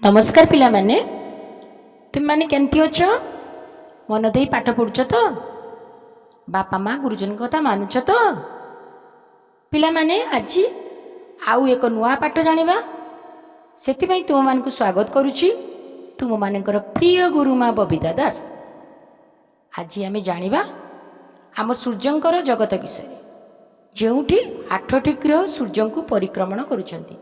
ନମସ୍କାର ପିଲାମାନେ, ତୁମେମାନେ କେମିତି ଅଛ? ମନ ଦେଇ ପାଠ ପଢ଼ୁଛ ତ? ବାପା ମା ଗୁରୁଜନଙ୍କ କଥା ମାନୁଛ ତ? ପିଲାମାନେ, ଆଜି ଆଉ ଏକ ନୂଆ ପାଠ ଜାଣିବା। ସେଥିପାଇଁ ତୁମମାନଙ୍କୁ ସ୍ୱାଗତ କରୁଛି ତୁମମାନଙ୍କର ପ୍ରିୟ ଗୁରୁମା ବବିତା ଦାସ। ଆଜି ଆମେ ଜାଣିବା ଆମ ସୂର୍ଯ୍ୟଙ୍କର ଜଗତ ବିଷୟରେ, ଯେଉଁଠି ଆଠଟି ଗ୍ରହ ସୂର୍ଯ୍ୟଙ୍କୁ ପରିକ୍ରମଣ କରୁଛନ୍ତି।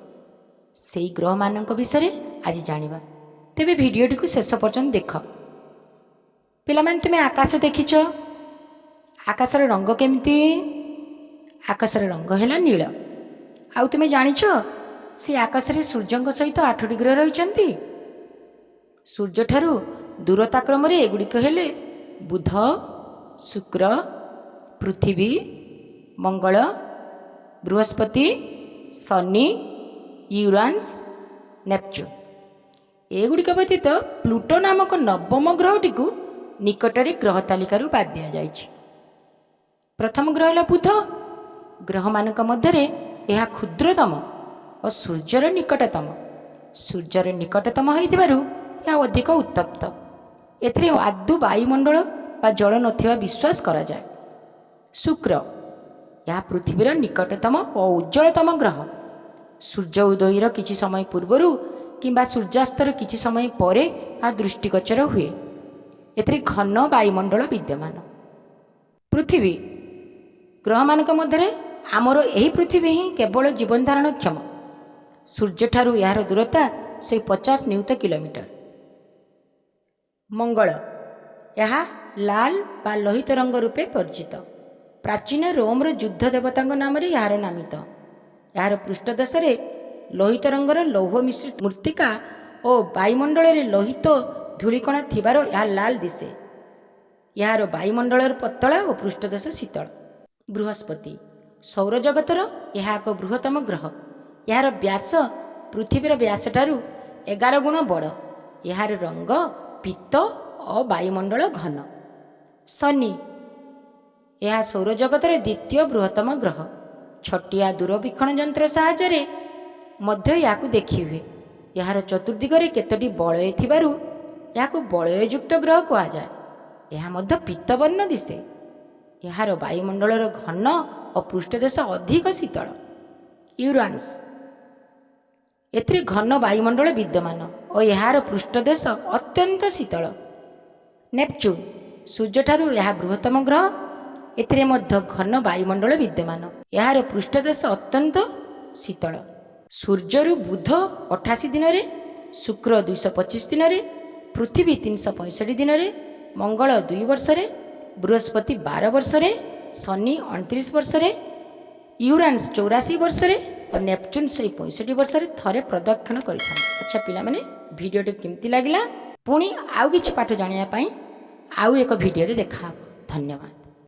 ସେଇ ଗ୍ରହମାନଙ୍କ ବିଷୟରେ ଆଜି ଜାଣିବା। ତେବେ ଭିଡ଼ିଓଟିକୁ ଶେଷ ପର୍ଯ୍ୟନ୍ତ ଦେଖ। ପିଲାମାନେ, ତୁମେ ଆକାଶ ଦେଖିଛ? ଆକାଶର ରଙ୍ଗ କେମିତି? ଆକାଶର ରଙ୍ଗ ହେଲା ନୀଳ। ଆଉ ତୁମେ ଜାଣିଛ, ସେ ଆକାଶରେ ସୂର୍ଯ୍ୟଙ୍କ ସହିତ ଆଠଟି ଗ୍ରହ ରହିଛନ୍ତି। ସୂର୍ଯ୍ୟଠାରୁ ଦୂରତା କ୍ରମରେ ଏଗୁଡ଼ିକ ହେଲେ ବୁଧ, ଶୁକ୍ର, ପୃଥିବୀ, ମଙ୍ଗଳ, ବୃହସ୍ପତି, ଶନି, ୟୁରାନସ୍, ନେପଚୁନ୍। ଏଗୁଡ଼ିକ ବ୍ୟତୀତ ପ୍ଲୁଟୋ ନାମକ ନବମ ଗ୍ରହଟିକୁ ନିକଟରେ ଗ୍ରହ ତାଲିକାରୁ ବାଦ୍ ଦିଆଯାଇଛି। ପ୍ରଥମ ଗ୍ରହ ହେଲା ବୁଧ। ଗ୍ରହମାନଙ୍କ ମଧ୍ୟରେ ଏହା କ୍ଷୁଦ୍ରତମ ଓ ସୂର୍ଯ୍ୟର ନିକଟତମ। ସୂର୍ଯ୍ୟର ନିକଟତମ ହୋଇଥିବାରୁ ଏହା ଅଧିକ ଉତ୍ତପ୍ତ। ଏଥିରେ ଆଦୌ ବାୟୁମଣ୍ଡଳ ବା ଜଳ ନଥିବା ବିଶ୍ୱାସ କରାଯାଏ। ଶୁକ୍ର, ଏହା ପୃଥିବୀର ନିକଟତମ ଓ ଉଜ୍ଜ୍ୱଳତମ ଗ୍ରହ। ସୂର୍ଯ୍ୟ ଉଦୟର କିଛି ସମୟ ପୂର୍ବରୁ କିମ୍ବା ସୂର୍ଯ୍ୟାସ୍ତର କିଛି ସମୟ ପରେ ଏହା ଦୃଷ୍ଟିଗୋଚର ହୁଏ। ଏଥିରେ ଘନ ବାୟୁମଣ୍ଡଳ ବିଦ୍ୟମାନ। ପୃଥିବୀ, ଗ୍ରହମାନଙ୍କ ମଧ୍ୟରେ ଆମର ଏହି ପୃଥିବୀ ହିଁ କେବଳ ଜୀବନ ଧାରଣ କ୍ଷମ। ସୂର୍ଯ୍ୟଠାରୁ ଏହାର ଦୂରତା 150 ନିୟୁତ କିଲୋମିଟର। ମଙ୍ଗଳ, ଏହା ଲାଲ ବା ଲୋହିତ ରଙ୍ଗ ରୂପେ ପରିଚିତ। ପ୍ରାଚୀନ ରୋମର ଯୁଦ୍ଧ ଦେବତାଙ୍କ ନାମରେ ଏହାର ନାମିତ। ଏହାର ପୃଷ୍ଠଦେଶରେ ଲୋହିତ ରଙ୍ଗର ଲୌହ ମିଶ୍ରିତ ମୃତ୍ତିକା ଓ ବାୟୁମଣ୍ଡଳରେ ଲୋହିତ ଧୂଳିକଣା ଥିବାରୁ ଏହା ଲାଲ ଦିଶେ। ଏହାର ବାୟୁମଣ୍ଡଳର ପତଳା ଓ ପୃଷ୍ଠଦେଶ ଶୀତଳ। ବୃହସ୍ପତି, ସୌରଜଗତର ଏହା ଏକ ବୃହତ୍ତମ ଗ୍ରହ। ଏହାର ବ୍ୟାସ ପୃଥିବୀର ବ୍ୟାସଠାରୁ 11 ଗୁଣ ବଡ଼। ଏହାର ରଙ୍ଗ ପୀତ ଓ ବାୟୁମଣ୍ଡଳ ଘନ। ଶନି, ଏହା ସୌରଜଗତର ଦ୍ୱିତୀୟ ବୃହତ୍ତମ ଗ୍ରହ। ଛୋଟିଆ ଦୂରବୀକ୍ଷଣ ଯନ୍ତ୍ର ସାହାଯ୍ୟରେ ମଧ୍ୟ ଏହାକୁ ଦେଖିହୁଏ। ଏହାର ଚତୁର୍ଦିଗରେ କେତୋଟି ବଳୟ ଥିବାରୁ ଏହାକୁ ବଳୟଯୁକ୍ତ ଗ୍ରହ କୁହାଯାଏ। ଏହା ମଧ୍ୟ ପୀତବର୍ଣ୍ଣ ଦିଶେ। ଏହାର ବାୟୁମଣ୍ଡଳର ଘନ ଓ ପୃଷ୍ଠଦେଶ ଅଧିକ ଶୀତଳ। ୟୁରାନସ୍, ଏଥିରେ ଘନ ବାୟୁମଣ୍ଡଳ ବିଦ୍ୟମାନ ଓ ଏହାର ପୃଷ୍ଠଦେଶ ଅତ୍ୟନ୍ତ ଶୀତଳ। ନେପଚୁନ୍, ସୂର୍ଯ୍ୟଠାରୁ ଏହା ବୃହତ୍ତମ ଗ୍ରହ। ଏଥିରେ ମଧ୍ୟ ଘନ ବାୟୁମଣ୍ଡଳ ବିଦ୍ୟମାନ। ଏହାର ପୃଷ୍ଠଦେଶ ଅତ୍ୟନ୍ତ ଶୀତଳ। ସୂର୍ଯ୍ୟରୁ ବୁଧ 88 ଦିନରେ, ଶୁକ୍ର 225 ଦିନରେ, ପୃଥିବୀ 365 ଦିନରେ, ମଙ୍ଗଳ 2 ବର୍ଷରେ, ବୃହସ୍ପତି 12 ବର୍ଷରେ, ଶନି 29 ବର୍ଷରେ, ୟୁରାନସ୍ 84 ବର୍ଷରେ ଓ ନେପଚୁନ୍ 165 ବର୍ଷରେ ଥରେ ପ୍ରଦକ୍ଷିଣ କରିଥାନ୍ତି। ଆଚ୍ଛା ପିଲାମାନେ, ଭିଡ଼ିଓଟି କେମିତି ଲାଗିଲା? ପୁଣି ଆଉ କିଛି ପାଠ ଜାଣିବା ପାଇଁ ଆଉ ଏକ ଭିଡ଼ିଓରେ ଦେଖାହେବ। ଧନ୍ୟବାଦ।